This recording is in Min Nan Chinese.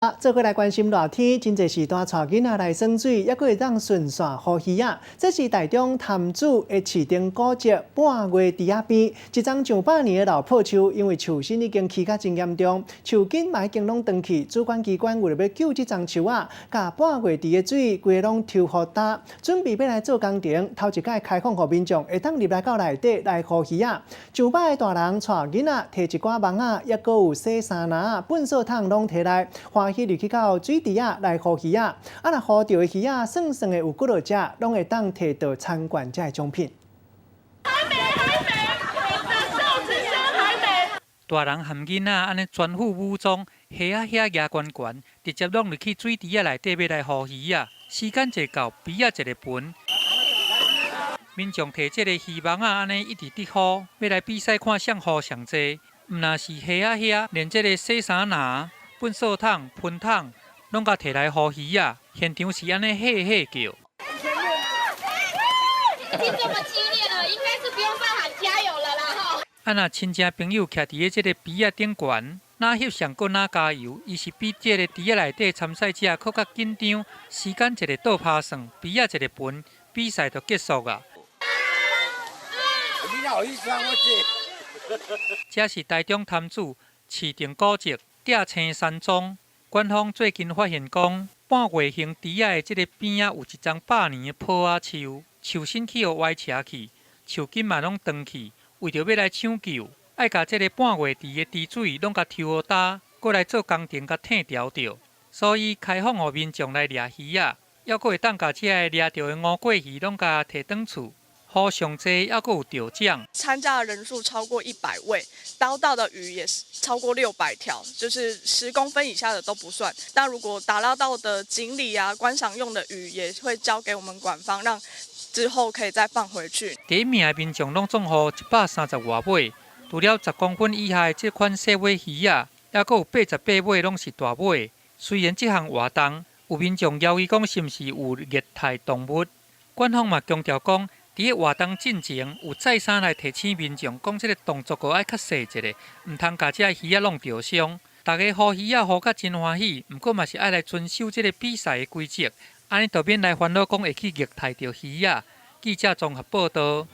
啊，做伙來關心熱天，真濟時段帶囡仔來耍水，猶閣會當順線唬魚仔。這是台中潭子的市町古蹟半月池仔邊，一叢上百年的老朴樹，因為樹身已經起甲真嚴重，樹根嘛已經攏斷去。主管機關為著欲救這叢樹仔，共半月池的水規个攏抽予焦，準備欲來做工程，頭一擺開放予民眾會當入來到內底來唬魚仔。上百个大人帶囡仔，提一寡網仔，猶閣有洗衫籃、糞掃桶攏提來，歡喜入去到水池仔來唬魚仔。啊，若唬著的魚仔算算的有幾落隻，攏會當提到參觀者的獎品。還美還美，我的瘦子生還美。大人含囡仔按呢全副武裝，蝦仔遐舉懸懸，直接攏入去水池仔內底欲來唬魚仔。時間一到，埤仔一个盆，民眾提這个魚網仔按呢一直佇唬，欲來比賽看誰唬上濟。毋但是蝦仔遐，連這个洗衫籃、糞掃桶、噴桶，攏共提來唬魚仔。現場是按呢嘿嘿叫。已經這麼激烈了，應該是不用再喊加油了啦！吼。啊，若親戚朋友徛佇咧這个埤仔頂懸，若翕相閣若加油，伊是比這个池仔內底參賽者閣較緊張。時間一个倒拍算，埤仔一個盆，比賽就結束啊。你好意思啊，我這。這是台中潭子市定古蹟鼎青山莊，官方最近發現講，半月形池仔的這个邊仔有一叢百年的朴仔樹，樹身去予歪斜去，樹根嘛攏斷去。為著欲來搶救，愛共這个半月池的池水攏共抽予焦，閣來做工程共退調著。所以開放予民眾來掠魚仔，猶閣會當共這个掠著的吳桂魚攏共提轉厝。唬上濟，猶閣有得獎。參加的人數超過100位，撈到的魚也是超過600條，就是10公分以下的都不算。但如果打撈到的錦鯉啊，觀賞用的魚，也會交給我們館方，讓之後可以再放回去。第一名的民眾攏總唬130外尾，除了10公分以下的這款細尾魚仔，猶閣有88尾攏是大尾。雖然這項活動有民眾懷疑講是毋是有虐待動物，館方嘛強調講，佇咧活動進前有再三來提醒民眾，講這个動作閣愛較細一下，毋通共這魚仔弄著傷。大家唬魚仔唬甲真歡喜，毋過嘛是愛來遵守這个比賽的規則，按呢就免來煩惱講會去虐待著魚仔。記者綜合報導。